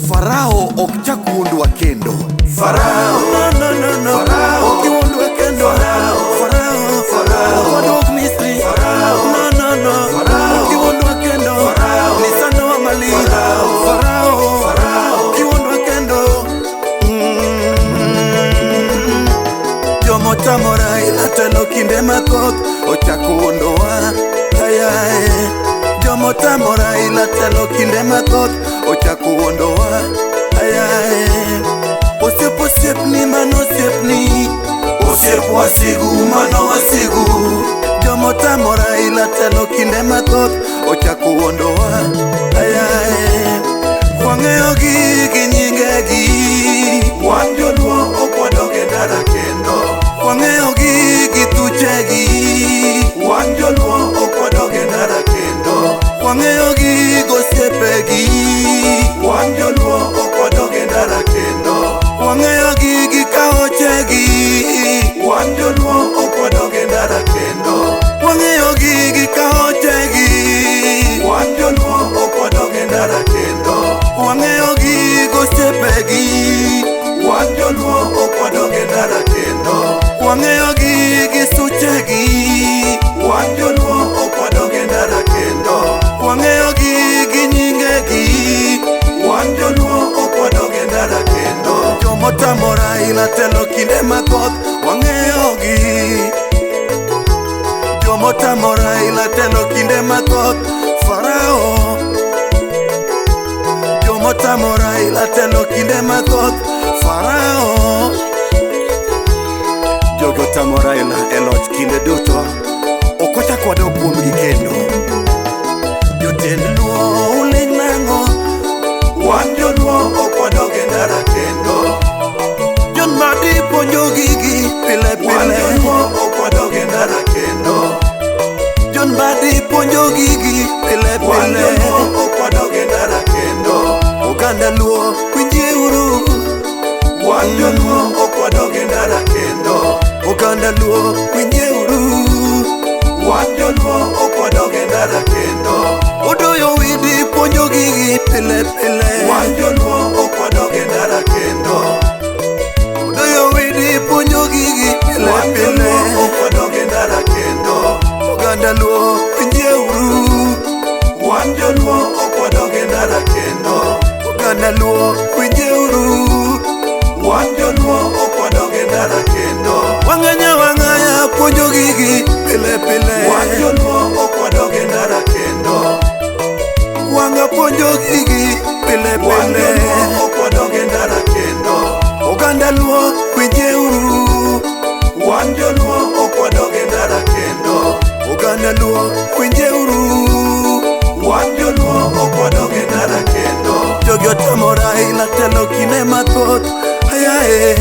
Farao ok chak wuondwa kendo. Farao, No, no, no, no. Farao. Ok iwuondwa kendo. Farao. Farao. Farao. Ok wadwok Misri. Farao. No, no, no. Farao. Ok iwuondwa kendo. Farao. Nisandowa malich. Farao. Farao. Farao. Ok iwuondwa kendo. Jomotamo Raila telo kinde mathoth ochako wuondowa. Ayae. Jomotamo Raila telo kinde mathoth ochako wuondowa. Ayae. Osiep osiepni mano osiepni. Osiep wasigu mano wasigu. Jomotamo Raila telo kinde mathoth ochako wuondowa. Ayae. Wang'eyogi gi nyingegi. Wan joluo ok wadog e ndara kendo. Wang'eyogi gi thuchegi. Wan joluo ok wadog e ndara kendo. Wang'eyogi gosiepegi. Wan joluo ok wadog e ndara kendo. Wang'eyogi gi kaochegi. Wan joluo ok wadog e ndara kendo. Wang'eyogi gi kaochegi. Wan joluo ok wadog e ndara kendo. Wang'eyogi gosiepegi. Wan joluo ok wadog e ndara kendo. Wang'eyogi gi suchegi. Wan joluo ok wadog e ndara kendo. Wang'eyogi gi nyingegi. Wan joluo ok wadog e ndara kendo. Jomotamo Raila telo kinde mathoth wang'eyogi. Jomotamo Raila telo kinde mathoth Farao. Jomotamo Raila telo kinde mathoth Farao. Jogo tamo Raila e loch kinde duto. Ok wachak wadog kuomgi kendo. Jotend Luo uling' nang'o? Wan joluo ok wadog e ndara kendo. John Mbadi puonjo gigi pile Wan pile. joluo ok wadog e ndara kendo. John Mbadi puonjo gigi pile Wan pile. joluo ok wadog e ndara kendo. Oganda Luo winjieuru. Wan joluo ok wadog e ndara kendo. Oganda Luo winjieuru. Wan joluo ok wadog e ndara kendo. Odoyo widi puonjo gigi pile pile. Wan joluo ok wadog e ndara kendo. Odoyo widi puonjo gigi pile Wan pile. joluo ok wadog e ndara kendo. Oganda Luo winjieuru. Wan joluo ok wadog e ndara kendo. Oganda Luo winjieuru. Wan joluo ok wadog e ndara kendo. Wang'anya wang'aya puonjo gigi pile pile. Wan joluo ok wadog e ndara kendo. Wang'a puonjo gigi pile Wan pile. joluo ok wadog e ndara kendo. Oganda Luo winjieuru. Wan joluo ok wadog e ndara kendo. Oganda Luo winjieuru. Wan joluo ok wadog e ndara kendo. Jogi otamo Raila telo kinde mathoth. Ayae.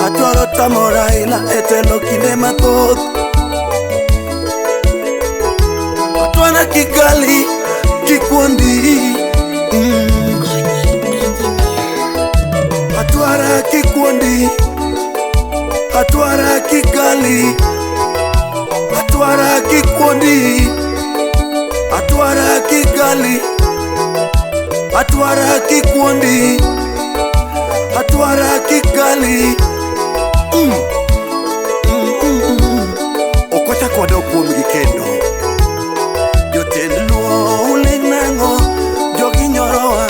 Atwaro tamo Raila e telo kinde mathoth. Atwana Kigali Kikundi. Atwara Kikundi. Atwara Kigali. Atwara Kikundi. Atwara Kigali. Atwara Kikundi. Atwara Kigali. Ok wachak wadog kuomgi kendo. Jotend Luo uling' nang'o? Jogi nyorowa.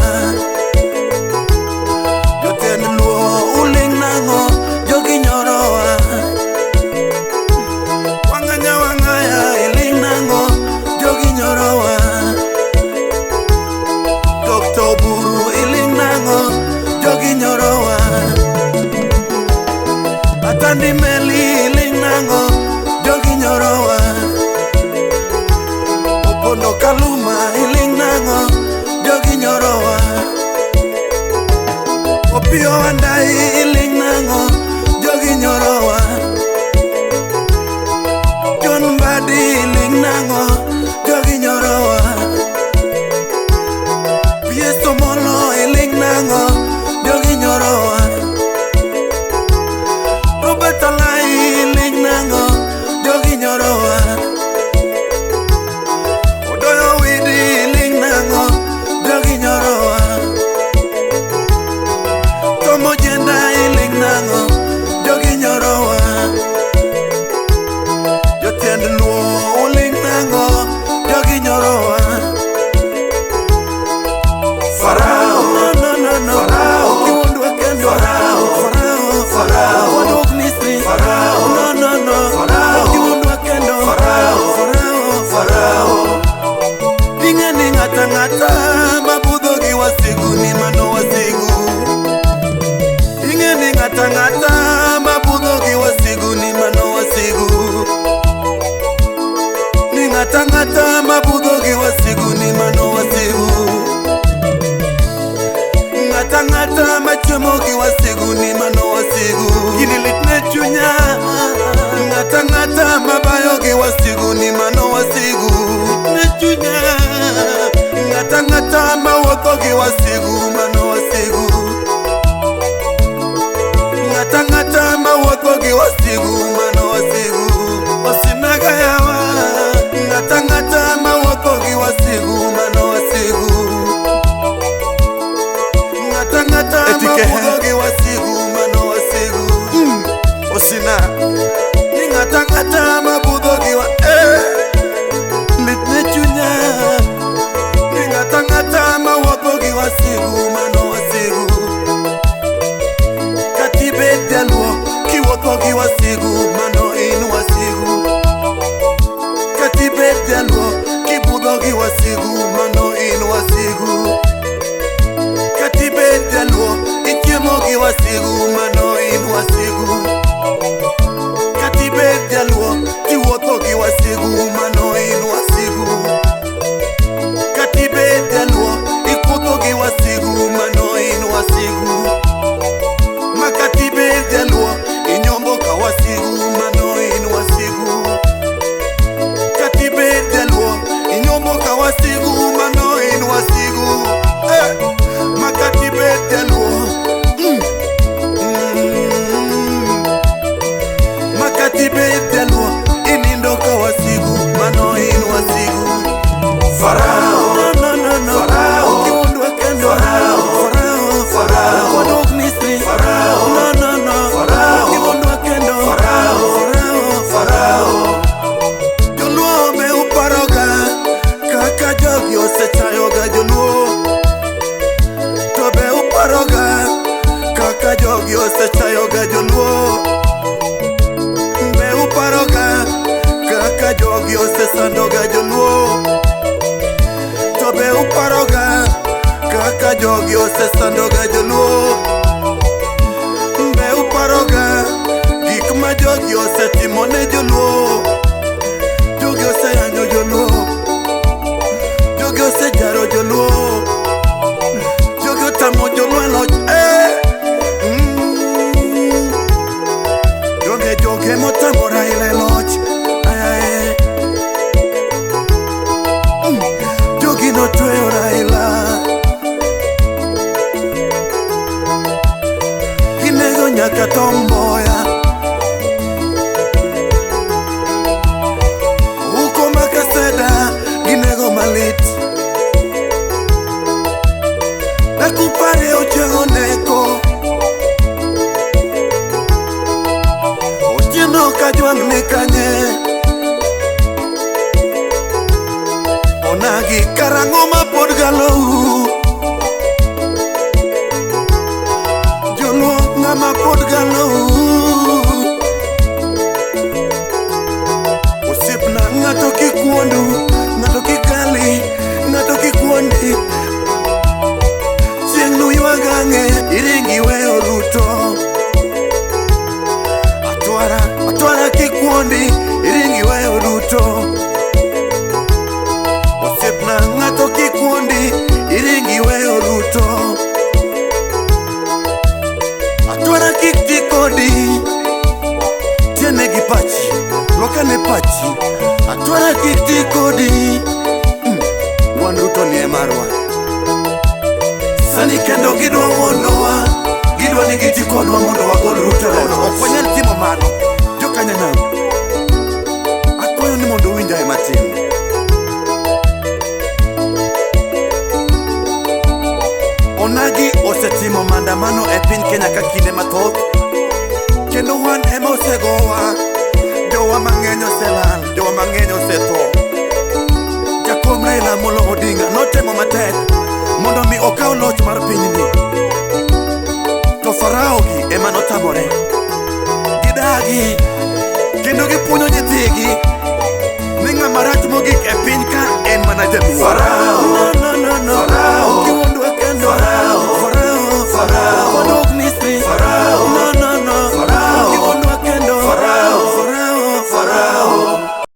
Jotend Luo uling' nang'o? Jogi nyorowa. Wang'anya wang'aya iling' nang'o? Jogi nyorowa. Dr. Oburu iling' nang'o? Jogi nyorowa. Atandi Meli iling' nang'o? Jogi nyorowa. Ng'ata ng'ata machiemo gi wasigu ni mano wasigu. Gini lit ne chunya. Ng'ata ng'ata mabayo gi wasigu ni mano wasigu. Ne chunya. Ng'ata ng'ata mawuotho gi wasigu mano wasigu. Ng'ata ng'ata mawuotho gi wasigu mano wasigu. Osinaga yawa. Ng'ata ng'ata mawuotho gi wasigu mano wasigu. Ng'ata ng'ata mawuotho gi wasigu mano wasigu. Osina. Ni ng'ata ng'ata mabudho gi wa lit ne chunya. Ni ng'ata ng'ata mawuotho gi wasigu mano wasigu. Katibet jaluo kiwuotho gi wasigu mano in wasigu. Katibet jaluo kibudho gi wasigu mano in wasigu. Katibet jaluo ichiemo gi wasigu mano in wasigu. Katibet jaluo kiwuotho gi wasigu mano in wasigu. Katibet jaluo ikutho gi wasigu mano in wasigu. Makatibet jaluo inyombo ka wasigu mano in wasigu. Katibet jaluo inyombo ka wasigu mano in wasigu. Makatibet jaluo Makatibet jaluo inindo ka wasigu mano in wasigu. Farao, No, no, no, no. Farao, Ukiwundwa kendo. Farao, Farao, Farao, Wadok Misri. Farao, No, no, no. Farao, Ukiwundwa kendo. Farao, Farao, Farao. Joluo be uparoga kaka jogi osechayoga joluo. To be uparoga kaka jogi osechayoga joluo. Be uparoga kaka jogi osesandoga joluo. To be uparoga kaka jogi osesandoga joluo. Be uparoga gik ma jogi osetimo ne joluo. Jogi oseyanyo joluo. Jogi osejaro joluo. Jogi otamo joluo e loch. Donge joge motamo Raila e loch. Ay, ay. Jogi notweyo Raila. Ginego nyaka Tom Mboya. Huko Makaseda ginego malit. Nakupare ochiego neko. Otieno Kajwang' ni kanye. Onagi karang'o ma pod galou. Joluo ng'ama pod galou. Osiepna ng'ato kik wuondu, ng'ato kik gali, ng'ato kik wuondi. Chieng' nuywag ang'e, iring iweyo Ruto. Atwara, atwara kik wuondi, iring iweyo Ruto. Osiepna ng'ato kik wuondi, iring iweyo Ruto. Atwara kik ti kodi, tiene gi pachi, lokane pachi. Atwara kik ti kodi. Wan Ruto ni e marwa. Sani kendo gidwa wuondowa, gidwa ni giti kodwa mondo wagol Ruto e loch. Ok wanyal timo mano, jokanyanam. Akwayo ni mondo uwinjae matin. Onagi osetimo maandamano e piny Kenya ka kinde mathoth. Kendo wan ema osegowa. Jowa mang'eny oselal, jowa mang'eny osetho. Jakom Raila Amolo Odinga notemo matek mondo mi okaw loch mar pinyni. To Farao gi ema notamore. Gidagi kendo gipuonjo nyithigi ni ng'ama rach mogik e piny ka en mana jaluo. Farao.